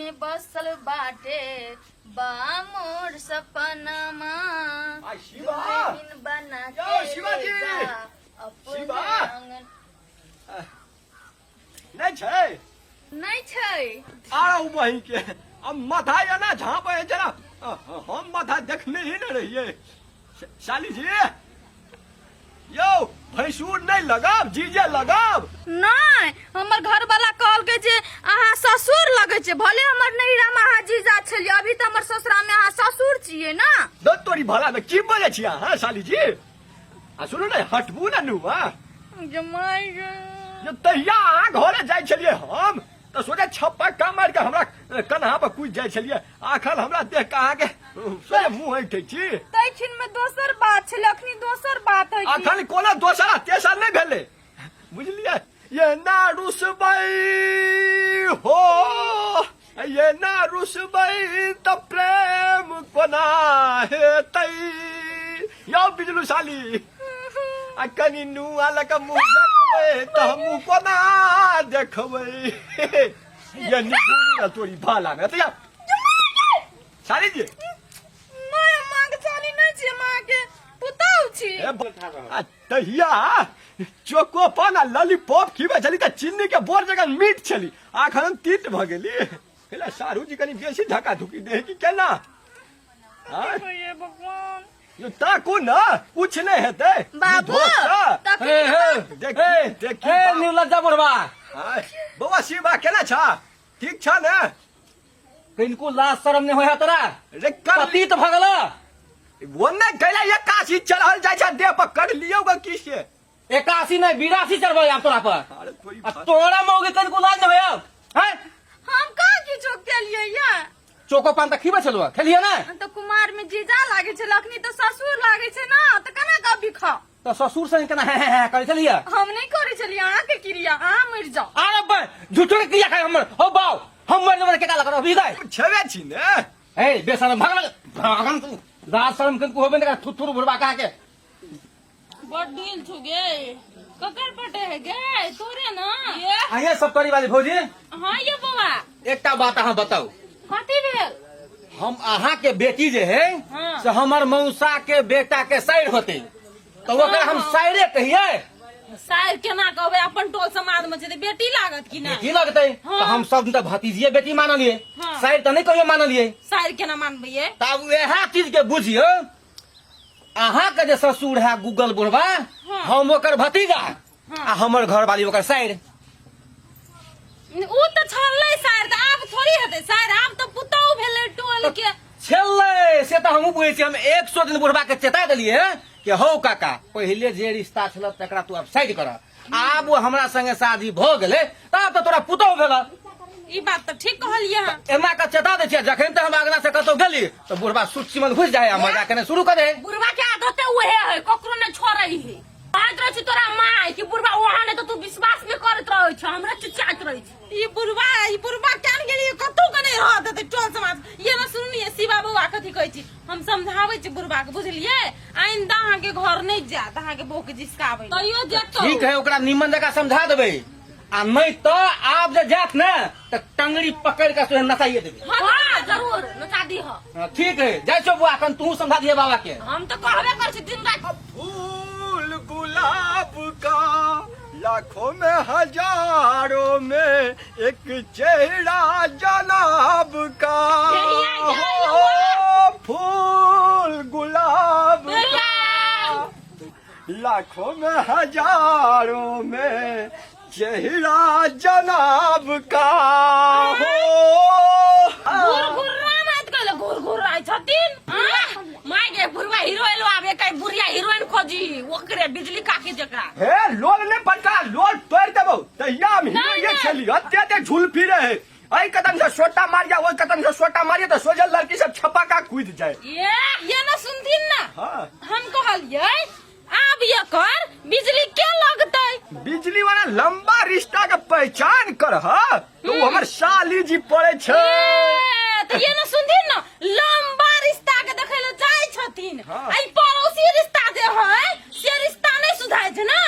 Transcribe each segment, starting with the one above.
में बसल बाटे बा मोर सपनमा आ शिवा दुल्हन बना यो, के शिवाजी! ले जा अपने शिवा! आंगन। नहि छै नहि छै आरो बहिन के अब माथा एना झाँपै जेना हम माथा देखने ही ने रहियै साली जी यौ भैंसुर नहि लगाब जीजे लगाब नहि हमर घर वाला कहलकै जे अहाँ ससुर लगै छै भले हमर नैहरा में अहाँ जीजा छलियै अभी तऽ हमर ससुरा में अहाँ ससुर छियै ने दो तोरी भला में की बजै छी अहाँ साली जी आ सुनू ने हटबू ने नुआ जमाई गे। जे तहिया अहाँ घरे जाइ छलियै हम तऽ सोचे छप्पा का मारि के हमरा कन्हा पर कूदि जाइ छलियै आखन हमरा देख के अहाँके सोचे मुँह ऐठै छी ताहि क्षण में दोसर बात छलै अखनी दोसर बात है अखन कोनो दोसर आ तेसर नहि भेलै बुझलियै ये ना रुसबै हो ये ना रुसबै तऽ प्रेम कोना हेतै यौ बिजलू साली आ कनि नुआ लऽ कऽ मुँह देखबै तऽ हमहूँ कोना देखबै ये निगुरी ना तोरी भाला में तऽ साली जी माय माँ के साली नहि छियै माँ के पुतहु छी ए, आ तहिया चोकोपन आ लॉलीपॉप खीबै छली तऽ चीनी के बोर जगह मीठ छली आखन तीत भऽ गेली हेला सारू जी कनि बेसी धक्का धुकी दे कि केना आँय? हे भगवान यो ताकू न कुछ नहि हेतै बाबू धोखा। तखन हे हे देखी हे देखी हे बाप। निर्लज्जा बुढ़वा आँय, बौआ शिवा केना छ ठीक छ ने किनको लाज शरम नहीं होया तोरा रे कर पतित भऽ गेल ओने कैला एकासी चढ़ल जाइ छै देह पर कर लियौ ग की से 81 नहीं 82 चढ़बै आब तोरा पर अरे तोरी आ तोरा मौगी कनिको लाज नहीं होया हैं हम कहाँ किछो केलियै या चोको पान तऽ खीबै छलुआ खेलियै ना तऽ कुमार में जीजा लागै छै अखनी तऽ ससुर लागै छै ना तऽ केना कऽ अभी खाउ तऽ ससुर संग केना हे हे हे करै छलियै हम नहि करै छलियै अहाँके क्रिया अहाँ मरि जाउ अरे बे झूठो के क्रिया खाय हमर हो बाउ हम मरि जेबै केका लगत अभी गए छेबे छी ने हे बेशरम भागल भागल तू लाज शरम कनिको होबे ने थुथुर बुढ़वा कहा के बड़ ढील छु गे ककर पटे है गे तोरे ना ये अहिए सब करी वाली भौजी हाँ ये बौआ एकटा बात अहाँ बताउ कथी भेल हम अहाँ के बेटी जे है हाँ। से हमर मौसा के बेटा के साइड होते तो ओकरा हम साइडे कहिए साइर केना कहबै अपन टोल समाज में छै तऽ बेटी लागत कि नहि बेटी लगतै हाँ। तऽ हम सब तऽ भतीजिए बेटी मानलिए हाँ। साइड तऽ नहीं कहियो मानलिए साइर केना मानबै ये तऽ आब वएह चीज के बुझियौ अहाँ के जे ससुर है गूगल बुढ़वा हाँ। हम ओकर भतीजा हाँ। आ हमर घरवाली ओकर साइड उ तऽ छलै साइर तऽ आब थोड़ी हेतै साइर आब तऽ पुतहु भेलै टोल के छलै से तऽ हमहूँ बुझै छी हम 100 दिन बुढ़वा के चेता देलियै कि हौ काका पहिले जे रिश्ता छल तकरा तू आब साइड कर आब ओ हमरा संगे शादी भऽ गेलै तऽ आब तऽ तोरा पुतहु भेल ई बात तऽ ठीक कहलियै अहाँ एना के चेता दै छियै जखन तऽ हम अगना से कतौ गेली तऽ बुढ़वा सुत सिमन घुसि जाइ आ मजा केने शुरू कऽ दे बुढ़वा के आदते उहे है ककरो नहि छोड़ै है कहैत रहै छै तोरा माय कि बुढ़वा वहाँ नहि तऽ तू विश्वास नहि करैत रहै छ हमरा चिचियाइत रहै छै ई बुढ़वा केन गेलियै कतौ के नहि रहत देतै टोल समाज ये ना सुनलियै शिवा बौआ कथी कहै छी हम समझाबै छी बुढ़वा के बुझलियै आइंदा अहाँके घर नहि जायत अहाँके बहू के जिसकाबै तैयो जेतौ ठीक है ओकरा निमन जकाँ समझा देबै आ नहि तऽ आब जे जायत ने तऽ टंगड़ी पकड़ के सोहे नचाइए देबै हाँ जरूर नचा दीह हाँ, ठीक है जाइ छौ बुआ कन तू समझा दिहे बाबा के हम तऽ कहबे करै छी दिन राति फूल गुलाब का लाखों में हजारों में एक चेहरा जनाब का हो फूल गुलाब का लाखों में हजारों में चेहरा जनाब का हो घुर घुर्रा मत कहले घुर घुर राय छथिन माय गे बुढ़वा हीरो एलो आबे कई बुढ़िया हीरोइन खोजी ओकरे बिजली काकी जकरा हे लोल ने पटका लोल तोड़ देबो तहिया हम नहीं, हीरो ये नहीं। छली अते ते झुलफी रहे एहि कदम से सोटा मारिया ओहि कदम से सोटा मारिया तऽ सोझल लड़की सब छपा का कूद जाए ये ये ना सुनथिन ना हाँ हम कहलियै आब एकर बिजली के लगतै बिजली वाला लंबा रिश्ता के पहचान कर हा तो उ हमर साली जी पड़े छै ए, तऽ ये ना सुनथिन ना लंबा रिश्ता के देखै ले जाइ छथिन हाँ। आ ई पड़ोसी रिश्ता जे है से रिश्ता नहि सुधारै छै ना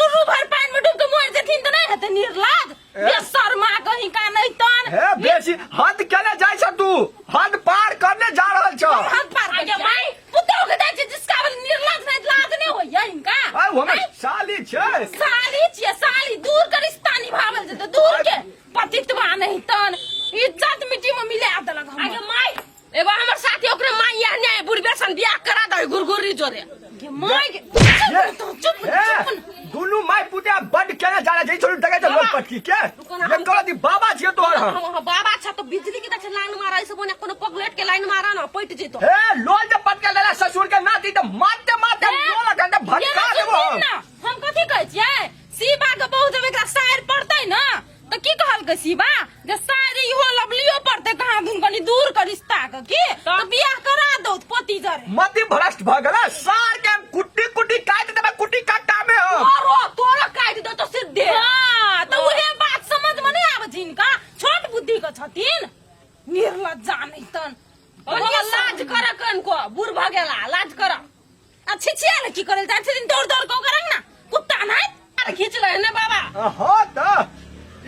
चुर्रू भर पानि में डूब के मरि जेथिन तऽ नहि हेतै निर्लाज ए? बेशर्मा कहीं का नहीं तन हे बेसी हद केने जाइ छ तू हद पार करने जा रहल छ हद पार आगे माई पुतोह के दै छै जिसका बल निर्लज नहीं लाज नहीं होइया इनका आय हमर साली छै साली छियै साली दूर के रिश्ता निभावल जेतै दूर के पतित्वा नहीं तन इज्जत मिट्टी में मिला देलक हमर। आगे माई एगो हमर साथी ओकरे माई या ने बुढ़बे सन बियाह करा दे घुरघुरी जोरे गे माय गे ये- चुप चुप हे, चुप दुनू माय पुते बड केने जा रहल छै छोड़ू डगे छै लोक पटकी के रुको ना, ये हम- कहलत ई बाबा छियै तोहर हम हम हम बाबा छ तो बिजली के गाछ लाइन मारा ऐसे बोने कोनो पगलेट के लाइन मारा ना पट जेतो हे लोल जे पटके लेला ससुर के नाती त मारते मारते लोल घंटा भटका देबो हम। ना हम कथी कहै छियै शिवा के बहुत जब एकरा सायर पड़तै ना तऽ की कहलकै शिवा जे सायर इहो लवलियो पड़तै कहाँ दुन कनी दूर के रिश्ता के की तऽ बियाह करा दौ पोती जरे मति भ्रष्ट भ गेल सार के हम कुट्टी कुट्टी काटि देबै कुट्टी काटा में हम तोरो तोरो काटि दो तो सीधे हाँ तऽ उहे बात समझ में नहि आबै छै हिनका छोट बुद्धि के छथिन निर्लज्जा नहीं तन बाबा लाज कर कनको बूढ़ भ गेला लाज कर आ छिछिया ने की करे जाइ छथिन दौड़ दौड़ के ओकरा ना कुत्ता नहीं अरे खींच ले ने बाबा हाँ त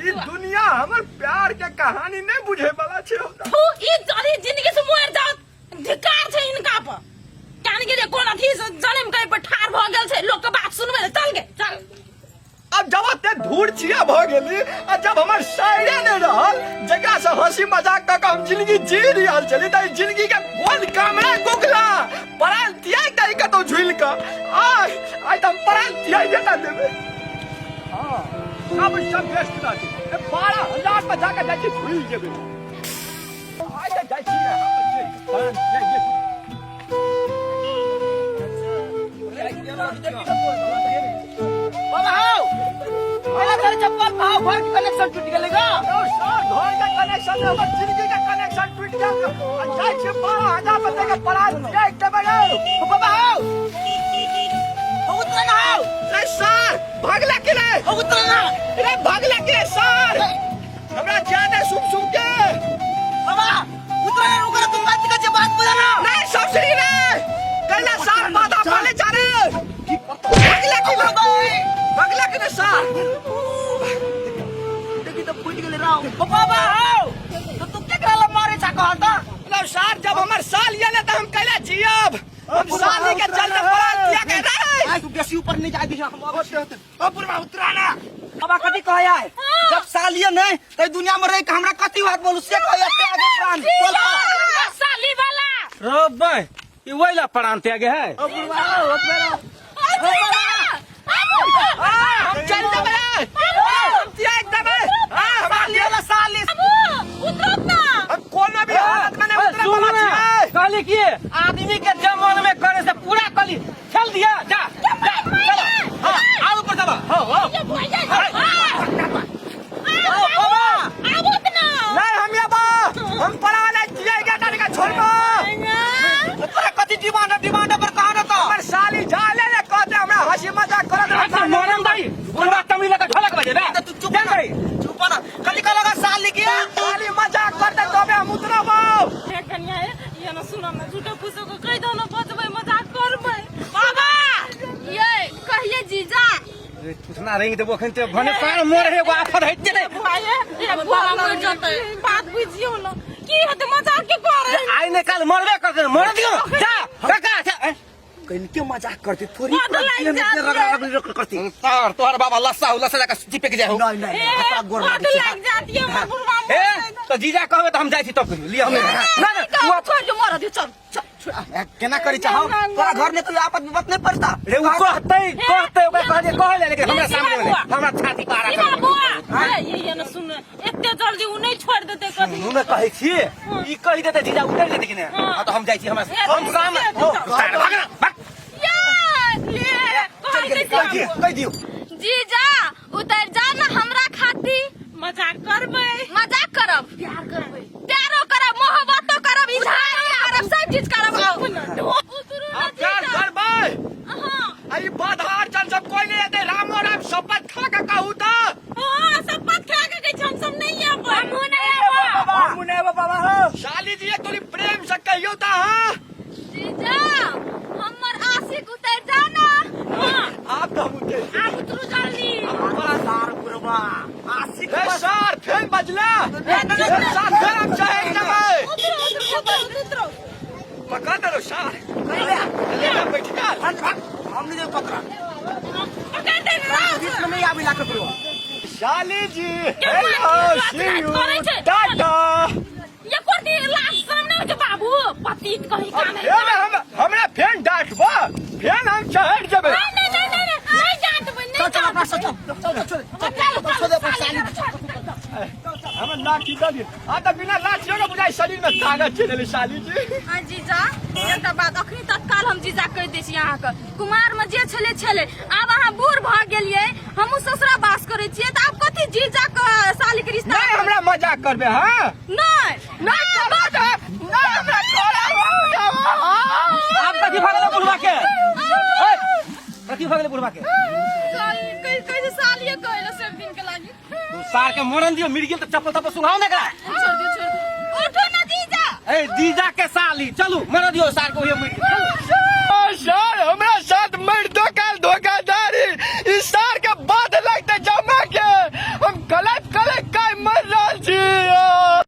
ई दुनिया हमर प्यार के कहानी नहीं बुझे वाला छै हमरा थू ई अथी जिंदगी से मर जाओ धिकार छै इनका पर कान के कोन अथी से जनम के पर ठार भ गेल छै लोक के बात सुनबे ले चल गे चल अब जब एते धूर छिया भ गेली आ जब हमर साइडे नहीं रहल जकरा से हंसी मजाक कऽ के हम जिंदगी जी रहल छली तऽ ई जिंदगी के कोन कामरा गुगला परान त्याग दही कतौ झुलि कऽ आय आइ तऽ हम परान त्यागे टा देबै हँ सब सब व्यस्त रहतै 12,000 पर जाके जाइ छी झुलि जेबै आइ तऽ जाइ छी परान त्यागे बाबा हौ मेरा घर चप्पल भाव घर के कनेक्शन टूट गेलै गा यौ सर घर के कनेक्शन हमर जिंदगी के कनेक्शन टूट गेल आ जाइ छी 12,000 पर जाके परान त्याग देबै यौ बाबा हौ हौ उतरे ना हौ रे सर भगला के रे हौ उतरे ना रे भगला के रे सर हमरा ज्यादा सुन सुन के बाबा उतरे ना रुको तुम बात के बात बोला ना नहीं सब सही रे कैला सर बाधा पाले जा रे भगला के रे भगला के रे सर देखी तो फूट गेलै राव बाबा हौ तो तू केकरा ला मारे छा कहत लो सर जब हमर साल ये ने त हम कैला जियब हम साली के चलते परान दिया के रे आइ तू बेसी ऊपर नहीं जाय दिही हम अवश्य होते ओ बुढ़वा उतरा ना बाबा कथी कहै आय जब सालिए नहीं तो दुनिया में रह के हमरा कथी बात बोलू से कहै आय आगे प्राण बोल साली वाला रब्बे ई वही ला प्राण त्यागे है ओ बुढ़वा ओ उतरा हम चल देबै हम त्याग देबै हां हमरा साली वाला साली उतरत ना हम कोनो भी हालत में नहीं उतरे वाला छियै कहली कि आदमी के जमन में करे से पूरा कहली चल दिया जा जा चलो हां आओ ऊपर चलो हो हो ये भैया ओ बाबा आबो त ना नहीं हम ये बा हम परा नहीं जिएगा तारे का छोड़बो तोरा कथी डिमांड डिमांड पर कहा ना तो हमर साली जाले ने कहते हमरा हंसी मजाक करत अच्छा मरम दाई बुढ़वा तमी लगा ढोलक बजे ना तू चुप ना चुप ना कली का लगा साली के साली मजाक करते तबे हम उतरबो हे कन्या ये ना सुनो ना झूठो फूसो को कहि दो ना बचबै मजाक करबै बाबा ये कहिए जीजा थुथना रेंग देबो अखन ते भने पार मोर हे एगो आफत हेतै ने भाई ये बाबा मर जतै बात बुझियो ना की हेतै मजाक के करे आइ ने काल मरबे करते मर दियो जा काका कनिके मजाक करती थोड़ी बड लागि जात करती सर तोहर बाबा लस्सा हो लस्सा जाके चिपक जाए हो नहीं नहीं ए बड लागि जात ये हमर बुढ़वा ए तो जीजा कहबे त हम जाइ छी तब कहियो लिय हमे ना ना ना छोड़ के मर दियो चल चल केना करी चाहो तोरा घर में कोई आपत विपत नहीं पड़ता रे उ कहते कहते ओकरा कहले कहले लेकिन हमरा सामने में हमरा छाती पर ई बाबुआ ए ये ये ना सुन एते जल्दी उ नहीं छोड़ देते कभी सुनू ने कहै छी ई कहि देते जीजा उतर जेते कि ने हां तो हम जाइ छी हमरा हम सामने चल, भाग ना भाग ये ले कहि दे कहि दियो कहि दियो जीजा उतर जा ना हमरा खातिर मजाक करबै मजाक करब प्यार करबै प्यारो करब मोहब्बतो करब इजहारो करब सब चीज करब आउ उतरू ना हम प्यार जीजा करबै हाँ आ ई बाधा अड़चन सब कोई नहीं एतै रामो राम शपथ खा के कहू तऽ हाँ सब पत खा के कहै छै हम सब नहीं आबै हमहूँ नहीं आबै हम नहीं बाबा हो साली जी तोरी प्रेम से कहियो तऽ हाँ जीजा हमर आशिक उतर जा ना हाँ आब तऽ हम उतरि आब उतरू जल्दी बड़ा सार बुढ़वा आशिक ए सर फेर बजला ए सर फेर हम चढ़ि जेबै उतरो उतरो उतरो उतरो पकड़ देलो सर ले जा बैठ जा हम नहीं पकड़ा पकड़ दे ना बीच में नहीं आबी ला ककरो साली जी के हेलो मार सी you करै छै? टाटा ये कोटी लाज शरम नहीं होइ छै बाबू पतित कहीं अब का नहीं फेर हम हमरा फेर डांटबो फेर हम चढ़ जेबै नहीं नहीं नहीं नहीं नहीं डांटबै नहीं चल चल अपना डांटबै से चल चल चल चल चल चल चल साली चल हमर लाठी दऽ दिअ आ तऽ बिना लाठियो के बुझाइ शरीर में ताकत चलि एलै साली जी हाँ जीजा एकटा बात अखनी तत्काल हम जीजा कहि दै छी अहाँके कुमार में जे छलै छलै आब अहाँ बूढ़ भऽ गेलियै हमहूँ ससुरा वास करै छियै तऽ आब कथी जीजा के साली के रिश्ता नहीं हमरा मजाक करबे हाँ नहीं नहीं करबे तऽ नहीं हमरा करब आब कथी भऽ गेलै बुढ़वा के ए, कथी भऽ गेलै बुढ़वा के कैसे सालिए कहलो सब दिन के लागी तू सार के मरन दियो मिर गेल तऽ चप्पल तप्पल सुंघाओ ने एकरा छोड़ दियो छोड़ दियो उठो ना जीजा ए जीजा के साली चलू मरन दियो सार के ओहे मरि गेल चलू। सर हम